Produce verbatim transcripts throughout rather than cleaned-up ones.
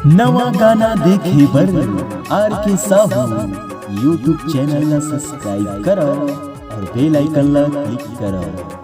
नवा गाना देखे बर आर के साहू YouTube चैनल ला सब्सक्राइब करो और बेल आइकन ला क्लिक करो।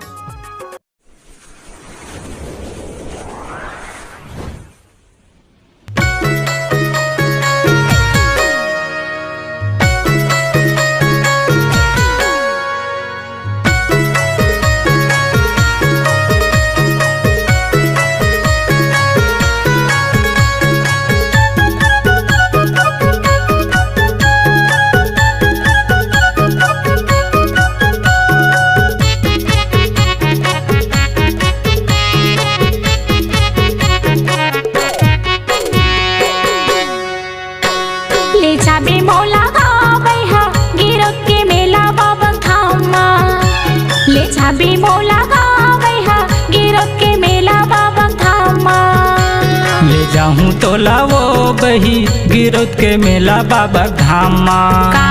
ले जाबे मोला गावै हा गिरोध के मेला बाबा धाम मा। ले जाबे मोला गावै हा गिरोध के मेला बाबा धाम मा। ले जाहूँ तोला वो बही गिरोध के मेला बाबा धाम मा। का?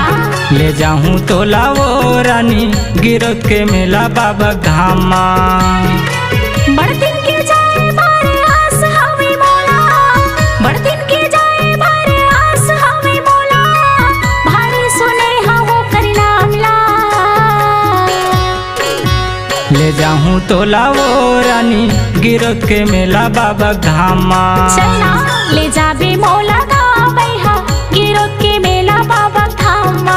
ले जाहूँ तोला वो रानी गिरोध के मेला बाबा धाम मा। बड़ दिन के जाए बर आस हवे मोला, बड़ दिन के जाए बर आस हवे मोला, भारी सुने हवो कर नाम ला। ले जाहूँ तोला वो रानी गिरोध के मेला बाबा धाम मा। चल ना, ले जाबे मोला गावै हा गिरोध के मेला बाबा धाम मा।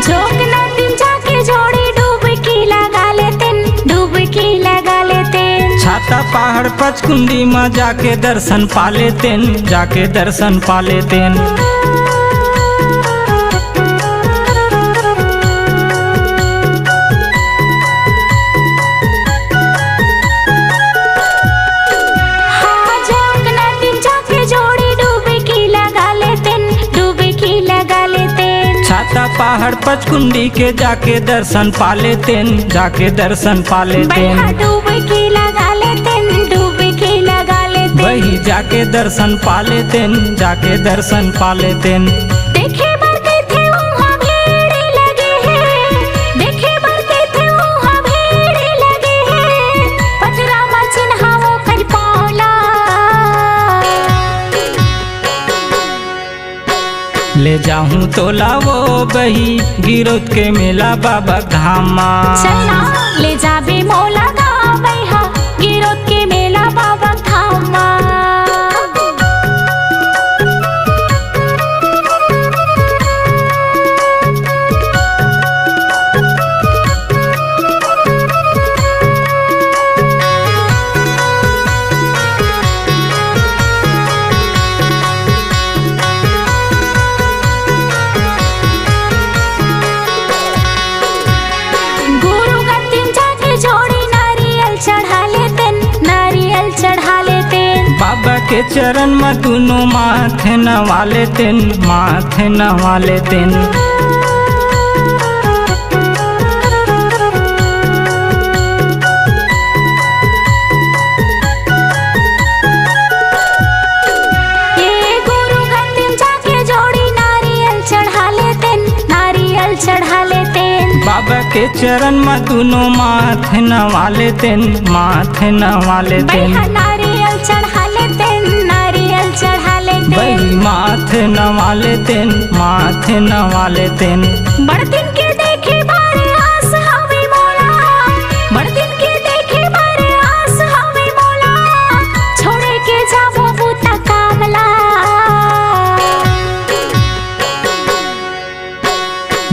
झोंक नदी म जाके जोड़ी डुबकी लगा लेतेन, डुबकी लगा लेतेन। छाता पहाड़ पचकुंडी मा जाके दर्शन पा लेतेन, जाके दर्शन पा लेतेन। हाँ, झोंक नदी म जाके जोड़ी डुबकी लगा लेतेन, डुबकी लगा लेतेन। छाता पहाड़ पचकुंडी के जाके दर्शन पा लेतेन, जाके दर्शन पा लेतेन। बइहा डुबकी लगा लेतेन, डुबकी लगा लेतेन। बही जाके दर्शन पा लेतेन, जाके दर्शन पा लेतेन। देखे बर कहिथे उहाँ भीड़ लगे हे, देखे बर कहिथे उहाँ भीड़ लगे हे। पथरा म चिन्हावो कर पाँव ला। ले जाहूँ तोला वो बही गिरोध के मेला बाबा धाम मा। चल ना, ले जाबे मोला गावै हा गिरोध के मेला बाबा धाम मा। गुरु गद्दी म जाके जोड़ी नारियल चढ़ा लेतेन, नारियल चढ़ा लेतेन। बाबा के चरण म दुनो माथे नवा लेतेन, माथे नवा लेतेन। ये गुरु गद्दी म जाके जोड़ी नारियल चढ़ा लेतेन, नारियल चढ़ा लेतेन। बाबा के चरण म दुनो माथे नवा लेतेन, माथे नवा लेतेन। बइहा नारियल चढ़ा लेतेन, नारियल चढ़ा लेतेन। बही माथे नवा लेतेन, माथे नवा लेतेन। बड़ दिन के देखे बर आस हवे मोला, बड़ दिन के देखे बर आस हवे मोला, छोड़े के जाबो बूता काम ला।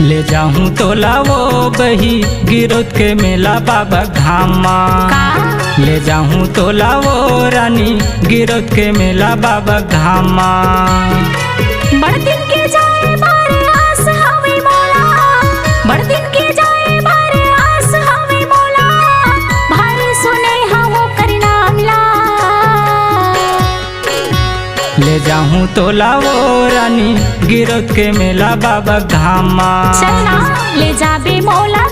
ले जाहूँ तोला वो बही गिरोध के मेला बाबा धाम मा। का? ले जाहूँ तोला वो रानी गिरोध के मेला बाबा धाम मा। बड़ दिन के जाए बर आस हवे मोला, बड़ दिन के जाए बर आस हवे मोला, भारी सुने हवो कर नाम ला। ले जाहूँ तोला वो रानी गिरोध के मेला बाबा धाम मा। चल ना, ले जाबे मोला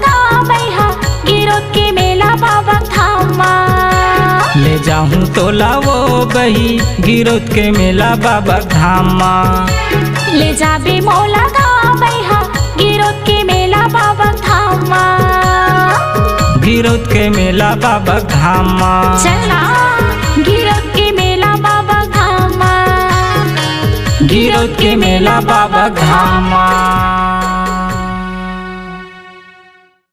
आहूँ तोला वो बही गिरौद के मेला बाबा धाम मा। ले जाबे मोला गा बइहा गिरौद के मेला बाबा धाम मा। गिरौद के मेला बाबा धाम मा। चल ना गिरौद के मेला बाबा धाम मा। गिरौद के मेला बाबा धाम मा।